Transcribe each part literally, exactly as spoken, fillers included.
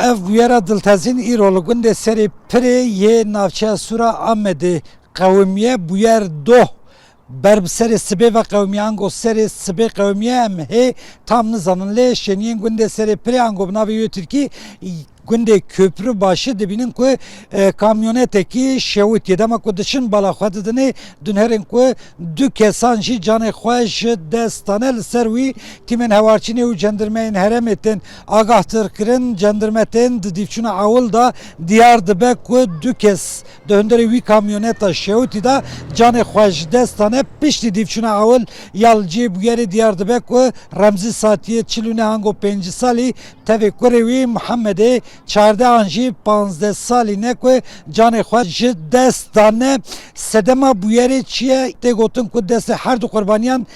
Ev bûyera diltezîn îro li gundê Serê Pirê yê navçeya Sûr a Amedê qewimiye. Bûyer doh ber bi serê sibê ve qewimiye, ango serê sibê qewimiye, em hê tam nizanin. Lê şêniyên gundê Serê Pirê, ango bi navê wê tirkî gundê Köprübaşı, dibînin ku, e, kamyonetekî şewitiye. Dema ku diçin bala xwe didinê, dinêrin ku du kesan jî canê xwe ji dest dane. Li ser wî tîmên hewarçînê û cendirmeyên herêmê tên agahtir kirin. Cendirme tên di dîvçûna ewil de diyar dibe ku du kes di hundirê wî kamyoneta şewitî de canê xwe ji dest dane. Piştî dîvçûna ewil ya li cihê bûyerê diyar dibe ku Remzî Satiyê çil û neh ango pêncî salî tevê kurê wî Mihemedê çardeh an jî panzdeh salî ne ku canê xwe ji dest dane. Sedema bûyerê çi ye? Tê gotin ku destê her du qurbaniyan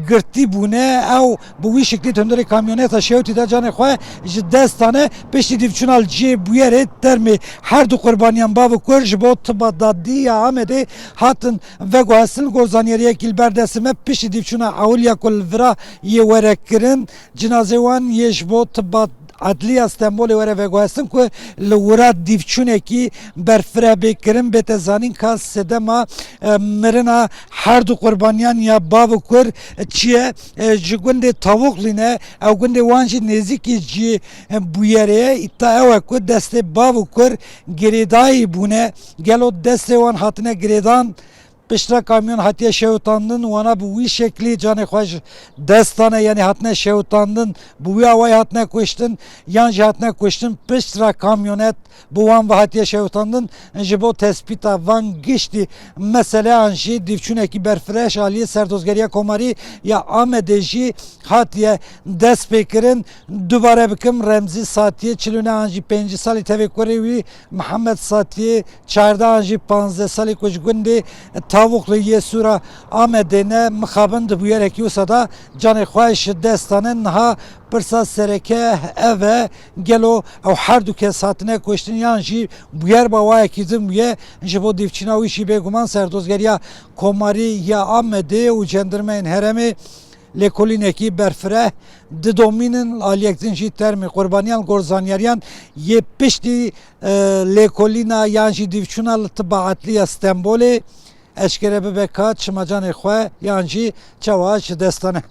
girtî bûne. Ew bi wî şeklî di hundirê kamyoneta şewitî de canê xwe ji dest dane. Piştî dîvçûna li cihê bûyerê termê her du qurbaniyan bav û kur ji bo tiba dadî ya Amedê hatin veguhestin. Li gor zanyariyekî li ber destê me, piştî dîvçûna ewil ya ku li vira yê were kirin, cinazê wan yê ji bo tiba Edliya Stenbolê were veguhestin ku li wira dîvçûnekî berfireh bê kirin, bête zanîn ka sedema, e, mirina her du qurbaniyan ya bav û kur çi ye? E, ji gundê Tavûklî ne, ew gundê wan jî nêzîkî cihê, e, bûyerê ye. Îddia ew e ku destê bav û kur girêdayî bûne. Gelo destê wan hatine girêdan? Piştre kamyon hatiye şewitandin, wana bi wî şeklî canê xwe ji dest dane, yanî hatine şewitandin, bi wî awayî hatine kuştin, yan jî hatine kuştin, piştre kamyonet bi wan ve hatiye şewitandin. Ji bo tespîta van giştî meseleyan jî dîvçûnekî berfireh ji aliyê Serdozgeriya Komarî ya Amedê jî hatiye destpêkirin. Dubare bikim, Remzî Satiyê çil û neh an jî pêncî salî tevê kurê wî Mihemed Satiyê çardeh an jî panzdeh salî ku ji gundê Tavûklî yê Sûr a Amedê ne, mixabin di bûyerekî wisa de canê xwe ji dest dane. Niha pirsa sereke ev e, gelo ew her du kes hatine kuştin yan jî bûyer bi awayekî din bûye? Ji bo dîvçîna wî jî bêguman Serdozgeriya Komarî ya Amedê û cendirmeyên herêmê lêkolînekî berfireh didomînin. Aliyek din jî termê qurbaniyan li gor zanyariyan yê piştî, e, lêkolîna yan jî dîvçûna li tiba edliya Stenbolê eşkere bibe ka çima canê xwe yan jî çawa ji dest dane.